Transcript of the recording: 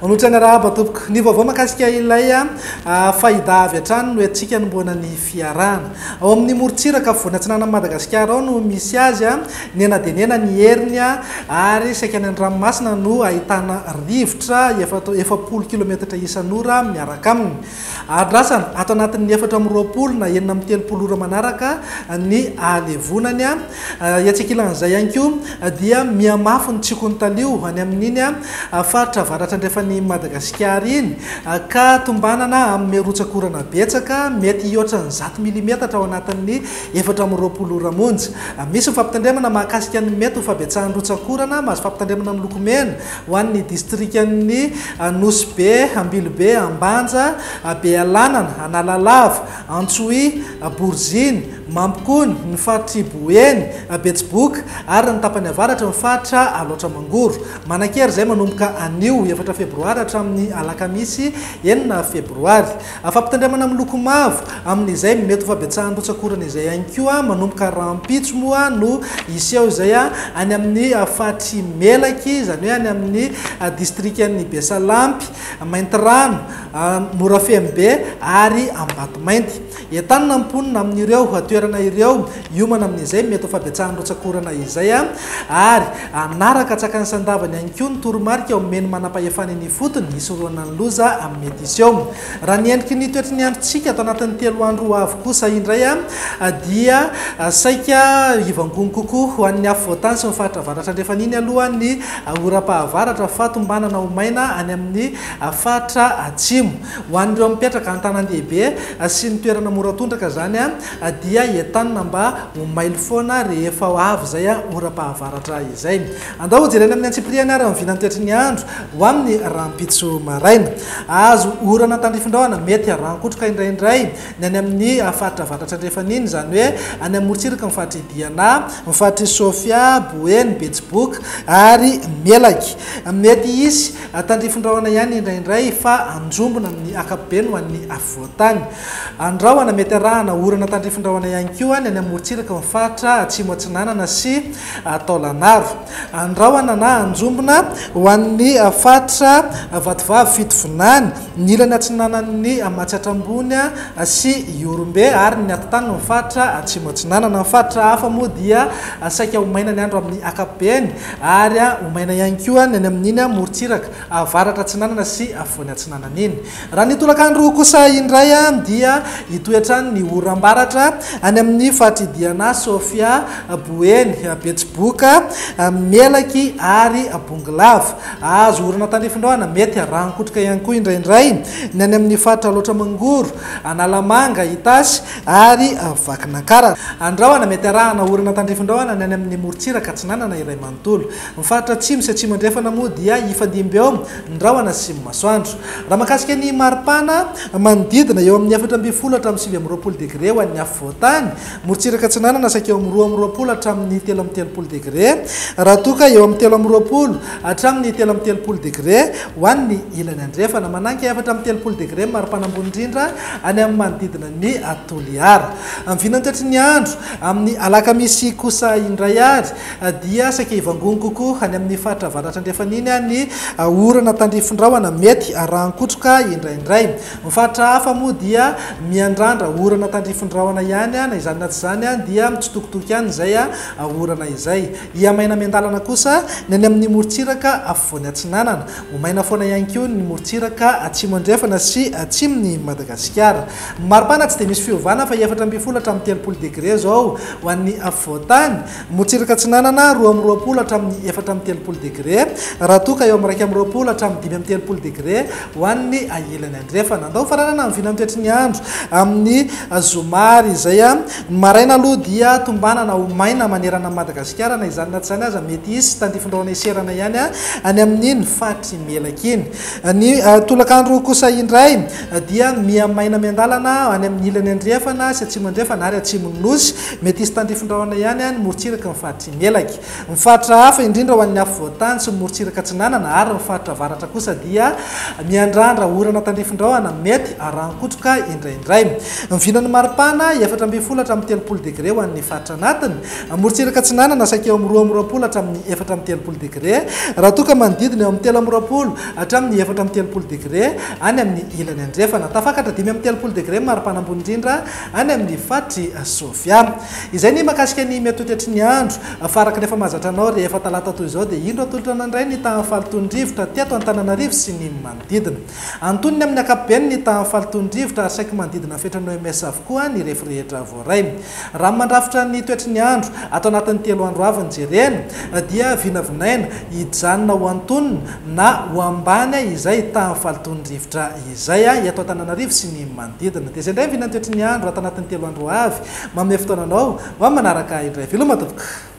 Manolotra ny arahaba tompoko. Ny vaovao mahakasika ilay Fahida avy hatrany no entintsika hanombohana ny fiarahana. Ao amin'ny morontsiraka afovoany atsinanan'i Madagasikara ao no misy azy. Nihena dia nihena ny heriny ary saika any an-dranomasina no ahitana rivotra 40 kilometatra isan'ora miaraka aminy. Andrasana ato anatin'ny 24 na 36 ora manaraka ny ahalevonany. Etsy ankilan'izay ihany koa dia mihamafy ny tsikon'ny talio any amin'iny faritra avaratra andrefan'i Madagasikara iny ka tombanana hanome rotsak'orana betsaka mety hihoatra ny 100 milimetatra ao anatin'ny 24 ora monja. Misy ny fampitandremana mahakasika ny mety ho fahabetsahan'ny rotsak'orana, mahazo fampitandremana miloko mena ho an'ny distrikan'i Nosy Be, Ambilobe, Ambanja, Bealanana, Analalava, Antsohihy, Boriziny, Mampikony, ny faritr'i Boeny, Betsiboka ary ny tapany avaratry ny faritra Alaotra Mangoro. Manan-kery izay manomboka anio 4 febroary hatramin'ny alakamisy 6 febroary. Fampitandremana miloko mavo amin'izay mety ho fahabetsahan'ny rotsak'orana izay ihany koa manomboka rahampitso moa no hiseho izay any amin'ny faritr'i Melaky, izany hoe any amin'ny distrikan'i Besalampy, Maintirano, Morafenobe ary Ambatomainty. Entanina ny mponina amin'ireo toerana ireo hiomana amin'izay mety ho fahabetsahan'ny rotsak'orana izay ary hanaraka antsakany sy andavany ihany koa ny toromarika omen'ny manampahefana eny ifotony hisorohana ny loza amin'ny mety hiseho. Raha ny endriky ny toetry ny androntsika ato anatin'ny 3 andro ho avy kosa indray dia saika hivangongo kokoa ho an'ny afovoantany sy ny faritra avaratra andrefana iny aloha ny oram-pahavaratra fa tombanana ho maina any amin'ny faritra atsimo. Ho an'ireo mipetraka an-tanàn-dehibe sy ny toerana mora tondraka izany dia entanina mba ho mailo foana rehefa avy izay oram-pahavaratra izay. Andao hojerena amin'ny antsipiriany ary ny vinan'ny toetry ny andro ho amin'ny rahampitso maraina. Azo orana tandrifin-drahona mety haran-kotroka indraindray ny any amin'ny faritra avaratra andrefana iny, izany hoe any amin'ny morontsiraky ny faritr'i Diana, ny faritr'i Sofia, Boeny, Betsiboka ary Melaky. Mety hisy tandrifin-drahona ihany indraindray fa anjombona amin'ny ankapobeny ho an'ny afovoan-tany. Andrahona mety arahana orana tandrifin-drahona ihany koa ny any amin'ny morontsiraky ny faritra atsimo atsinanana sy Taolagnaro. Andrahona na anjombona ho an'ny faritra Vatovavy Fitovinany, ny ilany atsinanan'ny Matsiatra Ambony sy Ihorombe ary ny atitaniny ny faritra Atsimo Atsinanana. Ny faritra hafa moa dia saika ho maina ny andro amin'ny ankapobeny ary ho maina ihany koa ny any amin'iny morontsiraka avaratra atsinanana sy afovoany atsinanana iny. Raha ny tolakandro kosa indray dia hitohy hatrany ny oram-baratra any amin'ny faritr'i Diana, Sofia, Boeny, Betsiboka, Melaky ary Bongolava. Azo orana tandrifin-drahona, mety haran-kotroka ihany koa indraindray ny any amin'ny faritra Alaotra Mangoro, Analamanga, Itasy ary Vakinankaratra. Andrahona, mety arahana orana tandrifin-drahona ny any amin'ny morontsiraka atsinanana iray manontolo. Ny faritra atsimo sy atsimo andrefana moa dia hifandimby eo ny rahona sy ny masoandro. Raha mahakasika ny maripana, manodidina eo amin'ny 14 hatramin'ny 29 degre ho an'ny afovoan-tany, morontsiraka atsinanana saika eo amin'ny 22 hatramin'ny 33 degre, raha toa ka eo amin'ny 23 hatramin'ny 33 degre ho an'ny ilany andrefana. Mananika 34 degre ny maripana ambony indrindra any amin'ny manodidina ny Toliara. Ny vinantoetry ny andro amin'ny alakamisy kosa indray ary dia saika hivangongo kokoa any amin'ny faritra avaratra andrefana iny ny orana tandrifin-drahona mety arahan-kotroka indraindray. Ny faritra hafa moa dia miandrandra orana tandrifin-drahona ihany, na izany na tsy izany dia mitsitokotoko ihany izay orana izay. Hihamaina miandalana kosa ny any amin'ny morontsiraka afovoany atsinanana. Ho maina foana ihany koa ny morontsiraka atsimo andrefana sy atsimon'i Madagasikara. Ny maripana tsy dia misy fiovana fa 14 hatramin'ny 30 degre izao ho an'ny afovoan-tany. Morontsiraka atsinanana, 22 hatramin'ny 34 degre, raha toa ka eo amin'ny 21 hatramin'ny 35 degre ho an'ny ilany andrefana. Andao hofaranana ny vinantoetry ny andro amin'ny zoma ary izay. Ny maraina aloha dia tombanana ho maina manerana an'i Madagasikara, na izany na tsy izany aza mety hisy tandrifin-drahona hiserana ihany any amin'iny faritr'i Melaky iny. Ny tolakandro kosa indray dia miha maina miandalana any amin'ny ilany andrefana sy atsimo andrefana ary atsimon'ny Nosy. Mety hisy tandrifin-drahona ihany ny morontsiraky ny faritr'i Melaky. Ny faritra hafa, indrindra ho an'ny afovoan-tany sy ny morontsiraka atsinanana ary ny faritra avaratra kosa dia miandrandra orana tandrifin-drahona mety haran-kotroka indraindray. Ny vinan'ny maripana, 14 12 hatramin'ny 30 degre ho an'ny faritra anatiny. Morontsiraka atsinanana, saika eo amin'ny 22 hatramin'ny 34 degre, raha toa ka manodidina eo amin'ny 23 hatramin'ny 34 degre any amin'ny ilany andrefana. Tafakatra 35 degre ny maripana ambony indrindra any amin'ny faritr'i Sofia. Izay ny mahakasika ny mety ho toetry ny andro. Fa araka ny efa mahazatra anao, rehefa talata toy izao dia indro atolotra anao indray ny tahan'ny fahalotoan'ny rivotra teto Antananarivo sy ny manodidina. Antonony amin'ny ankapobeny ny tahan'ny fahalotoan'ny rivotra ary saiky manodidina ny fetran'ny OMS avokoa ny refy rehetra voaray. Raha ny mandrafitra ny toetry ny andro ato anatin'ny telo andro avy no jerena dia vinavinaina hijanona ho antonony na ho ambany izay tahan'ny fahalotoan'ny rivotra izay eto Antananarivo sy ny manodidina. Dia izay indray ny vinan'ny toetry ny andro ato anatin'ny telo andro avy. Manome fotoana anao ho amin'ny manaraka indray. Veloma tompoko.